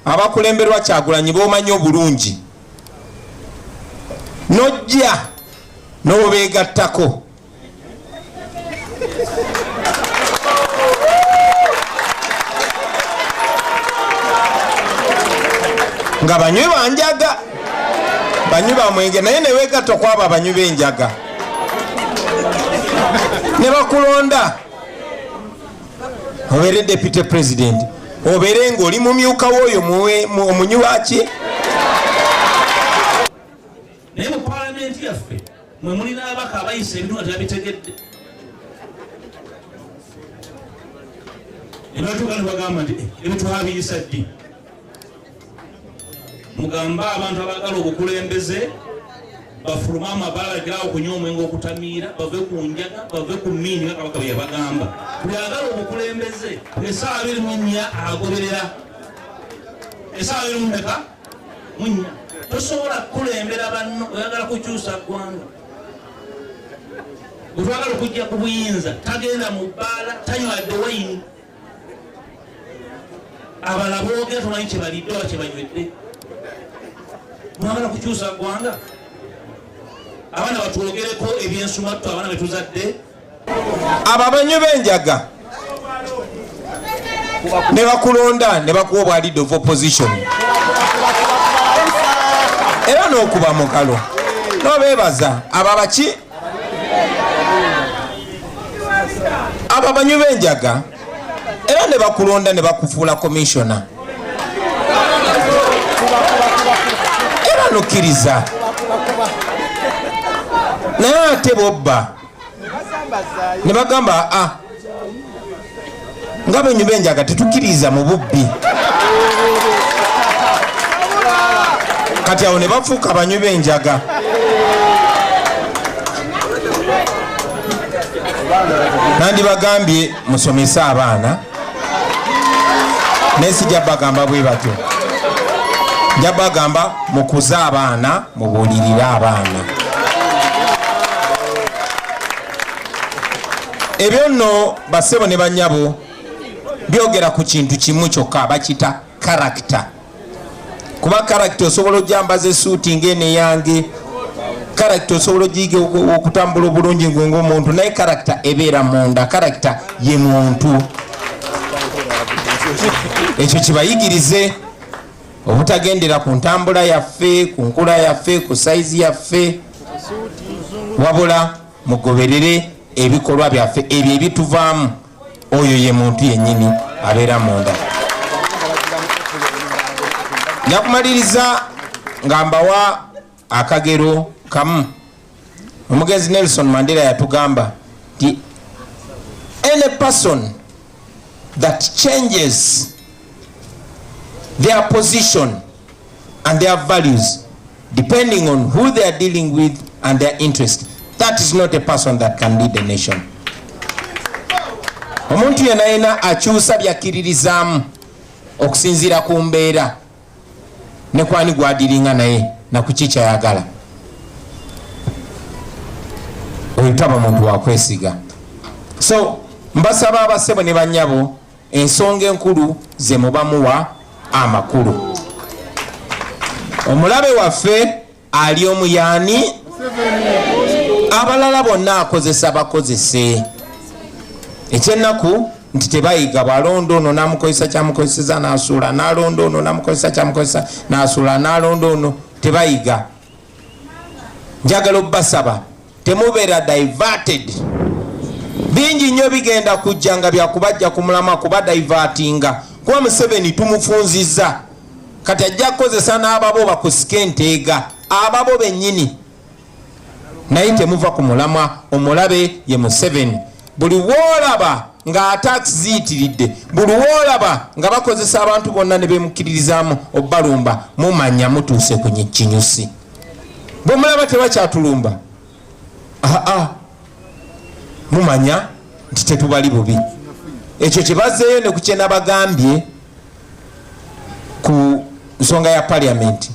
Abakulemberwa Kyagulanyi b'omanyi obulungi, n'ojja n'obeegattako. Nga banywi banjaga, banywi bamwenge, naye newegatta kwabo abanywi b'enjaga ne bakulonda obeere deputy president, obeere ng'oli mumyuka w'oyo omunywi waki. Naye mu palamenti yaffe mwe mulina ababaka abayisa ebintu nga tebabitegedde, ne batuuka ne bagamba nti ebitwabiyisa ddi. Mugambe abantu abaagala obukulembeze bafulume amabaala gaawo okunywa omwenge, okutamiira, bave ku njaga, bave ku mmiini, nga Kabaka bwe yabagamba. Buli agala obukulembeze esaawa 24 agoberera esaawa abiri mu meka mu nnya. Tosobola kukulembera banno oyagala kukyusa ggwanga. Bwe twagala okujja ku buyinza, tagenda mu bbaala, tanywadde wayini. Abala boogera, tomanyi kyebalidde oba kyebanywedde. Mwagala kukyusa ggwanga, abaana batwogereko ebyensumattu, abaana betuzadde. Abo abanywi b'enjaga ne bakulonda ne bakuwa obwa leader of opposition, era n'okuba mukalo n'obeebaza. Abo abaki, abo abanywi b'enjaga, era ne bakulonda ne bakufuula commissioner, era nokkiriza. Naye ate bobba ne bagamba a nga banywi b'enjaga tetukkiriza mu bubbi. Kati awo ne bafuuka abanywi b'enjaga. Nandibagambye musomese abaana, naye sijja bagamba bwe batyo. Nja bagamba mukuze abaana, mubuulirire abaana. Ebyo nno, basebo ne banyabo, byogera ku kintu kimu kyokka, bakita character. Kuba character osobola ojambaza esuuti ng'eno eyange, character osobola ogiyiga okutambula obulungi gwe ng'omuntu, naye character ebeera munda. Character ye muntu. Ekyo kibayigirize obutagendera ku ntambula yaffe, ku nkula yaffe, ku sayizi yaffe, wabula mugoberere ebikolwa byaffe, ebyo ebituvaamu. Oyo ye muntu yennyini abeera munda. Njakumaliriza nga mbawa akagero kamu. Omugenzi Nelson Mandela yatugamba nti any person that changes their position and their values depending on who they are dealing with and their interest, that is not a person that can lead a nation. Omuntu yena yena akyusa byakkiririzaamu okusinziira ku mbeera ne kwani gwadiringa naye nakuki kyayagala, oyo taba muntu wakwesiga. So mbasaba, abasebo ne banyabo, ensonga enkulu ze muba muwa amakulu. Omulabe waffe ali omuyaani, abalala bonna akozesa bakozese. Ekyennaku nti tebayiga. Bwalonda ono namukozesa kyamukozeseza nasuula, nalonda ono namukozesa kyamukozesa nasuula, nalonda ono, tebayiga. Njagala obbasaba temubeera diverted. Bingi nnyo bigenda kujja nga byakubajja ku mulamwa, kuba divertinga, kuba Museveni tumufunzizza. Kati ajja kukozesa n'ababo bakusika enteega, ababo bennyini. Naye temuva ku mulamwa. Omulabe ye Museveni. Buli woolaba nga attacks ziyitiridde, buli woolaba nga bakozesa abantu bonna ne bemukkiririzaamu obbalumba, mumanya mutuuse ku kinyusi. Bwe mulaba tebakyatulumba, aa, mumanya nti tetubali bubi. Ekyo kyebazeeyo ne ku kyenabagambye ku nsonga ya paliamenti,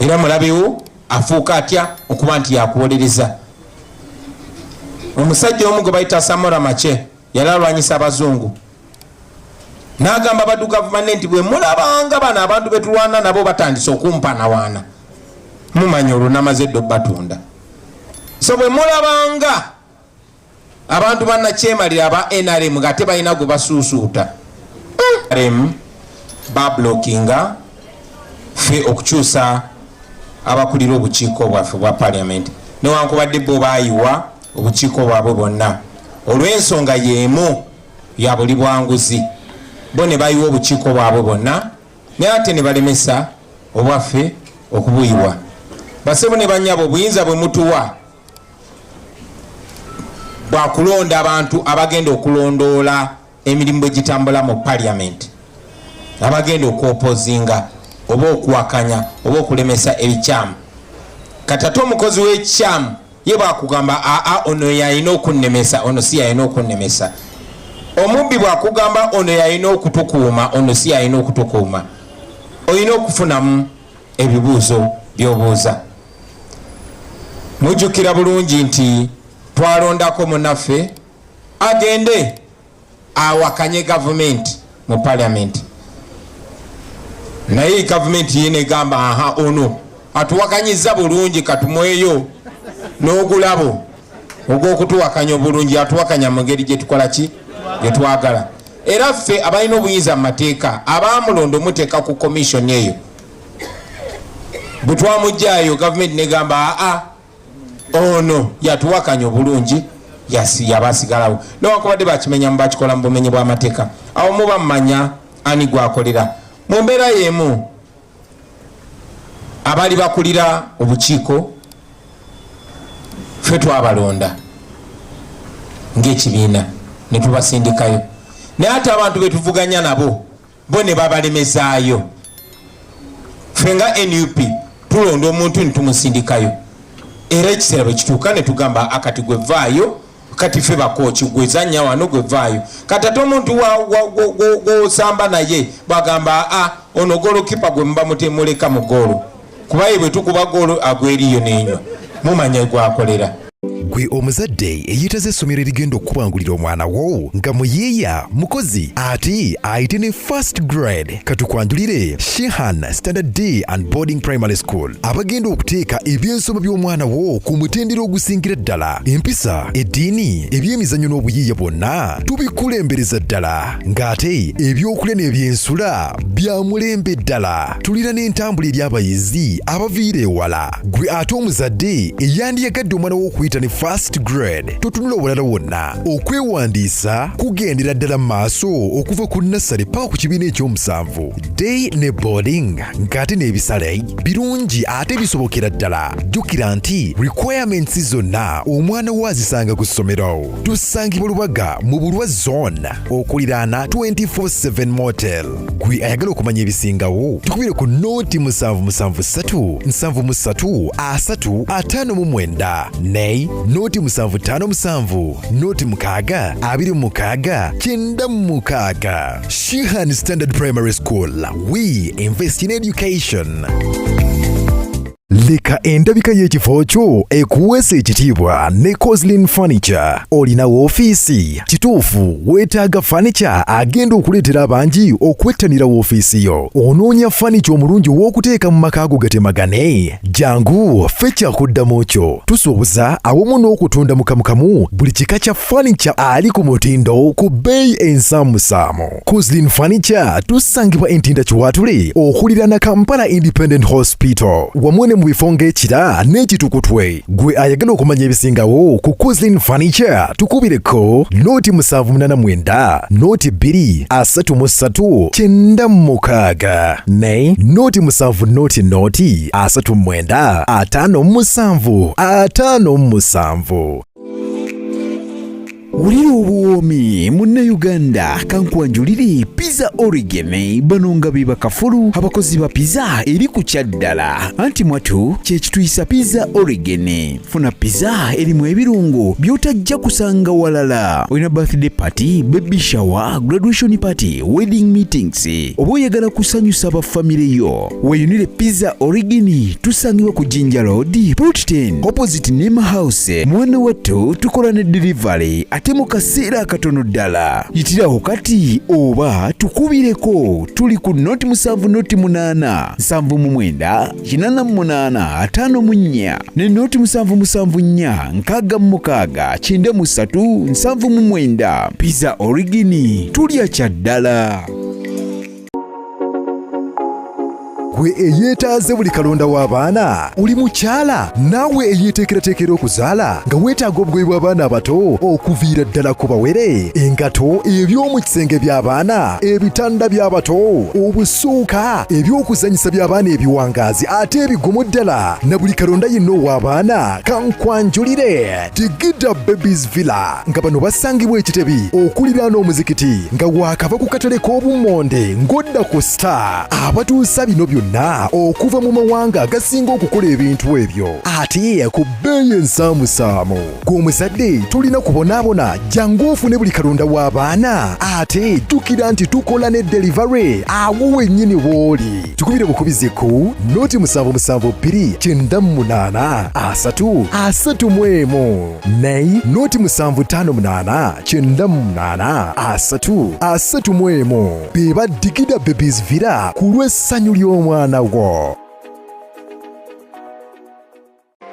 era mulabewo afuuka atya okuba nti yakuwolereza omusajja omu gwe bayita Samora Machel. Yali alwanyisa abazungu. N'agamba baddugavu banne nti bwe mulabanga bano abantu be tulwana nabo batandise okumpanawaana, mumanya olwo namaze dda obbatunda. So bwe mulabanga abantu bannakyemalira aba NRM nga ate balina gwe basuusuuta, NRM bablokinga ffe okukyusa abakulira obukiiko bwaffe bwa parliament, newankubadde bo baayiwa obukiiko bwabwe bwonna olw'ensonga y'emu ya buli bwanguzi, bo ne bayiwa obukiiko bwabwe bwonna, naye ate ne balemesa obwaffe okubuyiwa. Basebo ne bannyabo, obuyinza bwe mutuwa bwakulonda abantu abagenda okulondoola emirimu bwe gitambula mu parliament, abagenda okwopozinga oba okuwakanya oba okulemesa ebikyamu. Kati ate omukozi w'ekikyamu ye bwakugamba, aa, ono yalina okunnemesa, ono si yalina okunnemesa. Omubbi bwakugamba, ono yalina okutukuuma, ono si yalina okutukuuma, olina okufunamu ebibuuzo by'obuuza. Mujjukira bulungi nti twalondako munaffe agende awakanye gavumenti mu paliamenti, naye gavumenti ye negamba, aha, ono atuwakanyiza bulungi, katumweyo n'ogulabo ogw'okutuwakanya obulungi, atuwakanya mu ngeri gyetukola ki gyetwagala. Era ffe abalina obuyinza mu mateeka abamulondo muteeka ku commission eyo, bwe twamugjayo gavumenti negamba, aa, ono yatuwakanya obulungi, yaba asigalawo, newankubadde bakimenyamu, bakikola mu bumenyi bw'amateeka. Awo muba mumanya ani gwakolera. Mu mbeera y'emu, abali bakulira obukiiko ffe twabalonda ng'ekibiina ne tubasindikayo, naye ate abantu betuvuganya nabo bo ne babalemezaayo. Ffe nga NUP tulonda omuntu ne tumusindikayo, era ekiseera bwe kituuka ne tugamba, akati gwe vaayo, kati ffe bakooki, gwe zannya wano, gwe vaayo. Kati ate omuntu gwosamba naye bwagamba, a, ono golokipa gwe muba mutemuleka mu goolo, kuba ye bwe tukuba goolo agweriyo nenywa, mumanya gwakolera. Gwe omuzadde eyeetaza essomero erigenda okukubangulira omwana wo nga muyiiya, mukozi, ate ayite ne first grade, katukwanjulire Shehan Standard Day and Boarding Primary School, abagenda okuteeka ebyensoma by'omwana wo ku mutendera ogusingira ddala. Empisa, eddiini, ebyemizannyo n'obuyiiya bwonna tubikulembereza ddala, ng'ate ebyokulya n'ebyensula bya mulembe ddala. Tulina n'entambula eri abayizi abaviira ewala. Gwe ate omuzadde eyandiyagadde omwana wo okuyita ne first grade, totunula walala wonna. Okwewandiisa kugendera ddala mu maaso okuva ku nursery paka ku kibiina ekyomusanvu, day ne boarding, ng'ate n'ebisale birungi ate bisobokera ddala. Jjukira nti requirements zonna omwana wo azisanga ku ssomero. Tusangibwa Lubaga mu Bulwa Zone, okuliraana 24/7 Motel. Gwe ayagala okumanya ebisingawo, tukubire ku 077 73 359 ne 0757 06 26 96. Shihan Standard Primary School, we invest in education. Leka endabika y'ekifo kyo ekuweesa ekitiibwa ne Coslin Furniture. Olina woofiisi? Kituufu weetaaga furniture agenda okuleetera abangi okwettanira woofiisi yo. Onoonya furniture omulungi ow'okuteeka mu maka go gatemagane? Jangu ffe kyakuddamu kyo. Tusuubuza awamu n'okutunda mukamukamu buli kika kya furniture ali ku mutindo ku bbeeyi ensaamusaamu. Coslin Furniture tusangibwa Entinda Kiwaatule, okuliraana Kampala Independent Hospital, wamu ne mu bifo ng'Ekira n'Ekitukutwe. Gwe ayagala okumanya ebisingawo ku Coslin Furniture, tukubireko 0 789 02 33 96 ne 07 00 39 57 57. Wulira obuwoomi, Munnayuganda, kankwanjulire Pizza Origin. Bano nga be bakafulu abakozi ba pizza eri ku kyaddala, anti mwatu kyekituyisa Pizza Origin. Funa pizza erimu ebirungo by'otajja kusanga walala. Olina birthday party, baby shower, graduation party, wedding meetings, oba oyagala kusanyusa abafamire yo, weeyunire Pizza Origin. Tusangibwa ku Jinja Road, Plot 10, opposite Nema House. Mwana wattu, tukola ne delivery ate. Ate mu kaseera akatono ddala. Yitirawo kati oba tukubireko, tuli ku 0 7 0 8 79 88 54 ne 0 7 7 4 66 93 79. Pizza Origin, tulya kya ddala. Gwe eyeetaaze buli kalonda w'abaana, oli mukyala naawe eyeeteekerateekera okuzaala nga weetaaga obugoye bw'abaana abato okuviira ddala ku bawere, engato, eby'omu kisenge by'abaana, ebitanda by'abato, obusuuka, eby'okuzannyisa by'abaana ebiwangaazi ate ebigumu ddala, na buli kalonda yenna ow'abaana, kankwanjulire Tigida Babies Villa, nga bano basangibwa Ekitebi okuliraana omuzikiti, nga waakava ku katale k'obummonde ng'odda ku Star, abatuusa bino byonna okuva mu mawanga agasinga okukola ebintu ebyo ate ku bbeeyi ensaamusaamu. Gwe omuzadde tolina kubonaabona, jangu ofune buli kalonda w'abaana. Ate jjukira nti tukola ne delivery awo wennyini w'oli. Tukubire bukubizi ku 0 7 7 2 98 3 31 ne 0 7 5 8 98 3 31. Be ba Digida Babies Villa, ku lw'essanyu ly'omwana wo.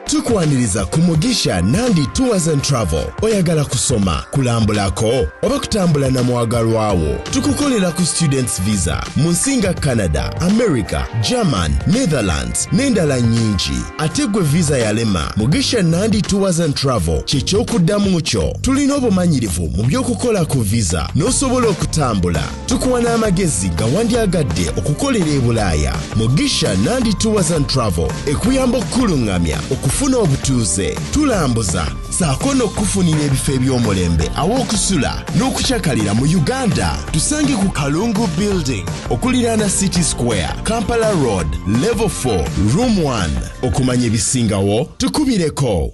Tukwaniriza ku Mugisha Nandi Tours and Travel. Oyagala kusoma, kulambulako oba kutambula na mwagalwawo? Tukukolera ku students visa mu nsi nga Canada, America, German, Netherlands n'endala nnyingi. Ate gwe visa yalema, Mugisha Nandi Tours and Travel kyekyokuddamu kyo. Tulina obumanyirivu mu by'okukola ku visa n'osobola okutambula. Tukuwa n'amagezi nga wandyagadde okukolera e Bulaaya. Mugisha Nandi Tours and Travel ekuyamba okukuluŋŋamya okufuna obutuuze. Tulambuza saako n'okukufunira ebifo eby'omulembe aw'okusula n'okukyakalira mu Uganda. Tusange ku Kalungu Building okuliraana City Square, Kampala Road, Level 4, Room 1. Okumanya ebisingawo tukubireko.